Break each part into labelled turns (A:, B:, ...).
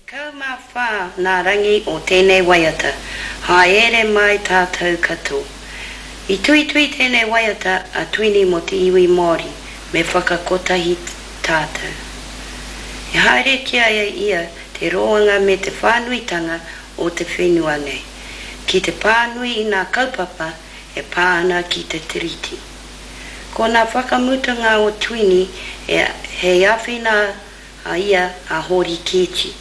A: 14 nā rangi o tēnei waiata, Haere mai tātou katoa. I tuitui tēnei waiata a Tuini mō te iwi Māori, me whakakotahi tātou. I haeretia e ia te roanga me te whānuitanga o te whenua nei, ki te pānui i nā kaupapa e pā ana ki te Tiriti. Ko nā whakamutunga o Tuini hei āwhina a ia a Hōri Kēti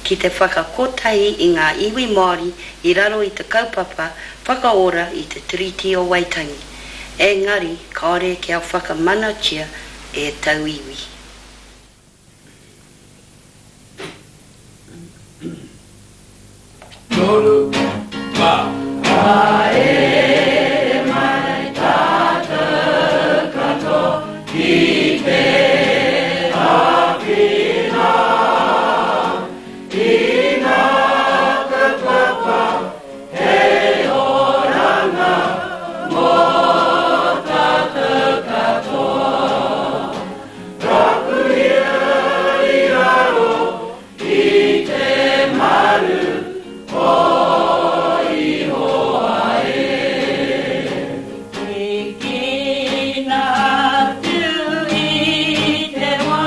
A: ki te whakakotahi i ngā iwi Māori i raro i te kaupapa whakaora i te Tiriti o Waitangi, engari kāore kia whakamanatia e tauiwi.
B: Toru, wha.
C: Haere mai tātou katoa ki te āwhina i ngā kaupapa hei oranga mō tātou katoa. Rapuhia i raro i te maru o Ihowa e. Tīkina atu i te wā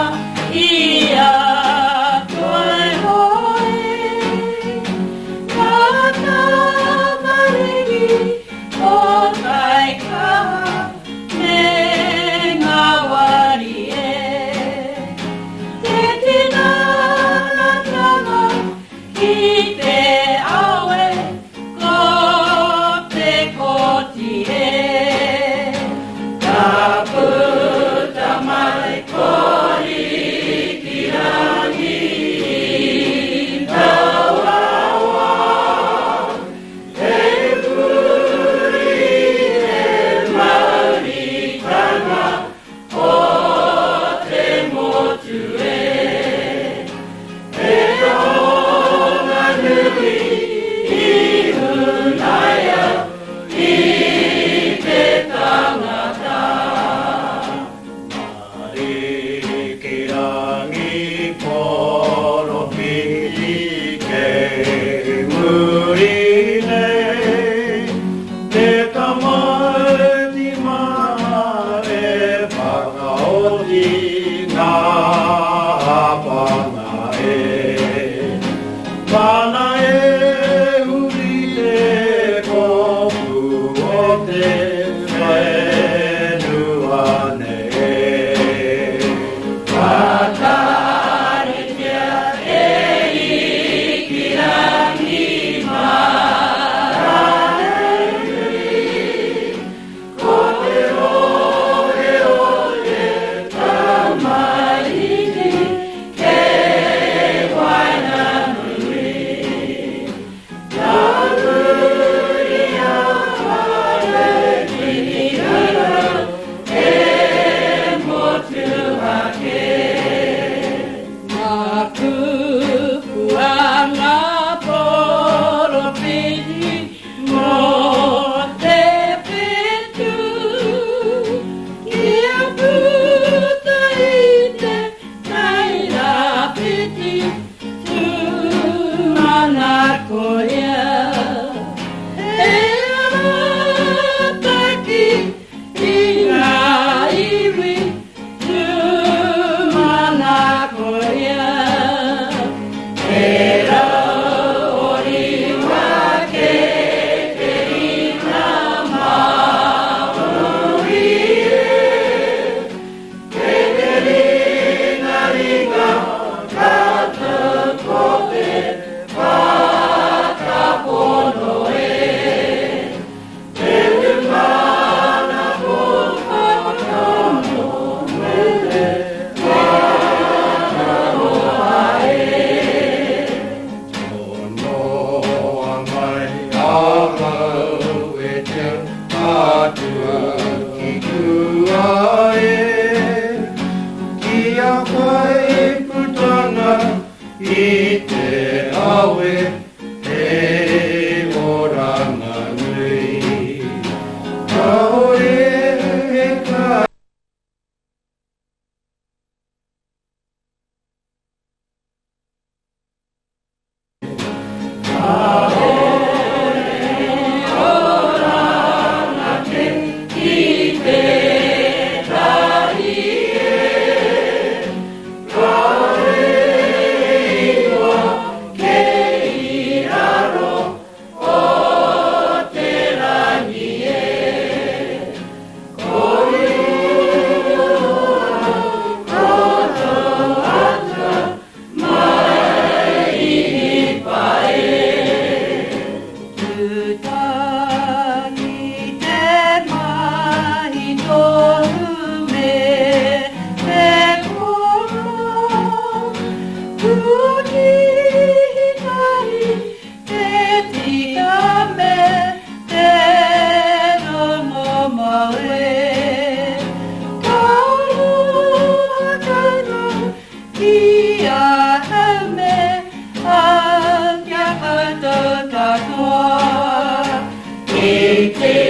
C: i a koe hoe, Ngā tamariki o Taikaha me Ngāwari e. Te tinanatanga ki te awe ko te koti e. Ka puta mai ko Rikirangi i taua wā. Hei puri i te mauritanga o te motu e. He tohunga nui i hunaia i te tangata.
B: Arikirangi poropiti kei muri nei, te tamaiti mana e whakaoti ngā hapanga e. Mana e huri te kōpū o te whenua nei.
C: Whakaritea e Ikirangi Maranui, ko te rohe o te tamaiti kei waenganui. Tāhuria whare e motuhake. Ngā kupu a ngā poropiti mō te whetū, kia puta i te Tairāwhiti tūmanakoia. He arataki i ngā iwi tūmanakoia. He rauoriwa kei te ringa Māori e. Kei te ringaringa tātou ko te whakapono e. Te tūmanako whakapono me te whakaroa e.
B: Tonoa mai ahau e te Atua ki tua e, Kia whai putanga i te awe hei oranga nui. Kāore he kai.
D: awe. Ka aroha koutou ki ahau me a kia koutou katoa. I te.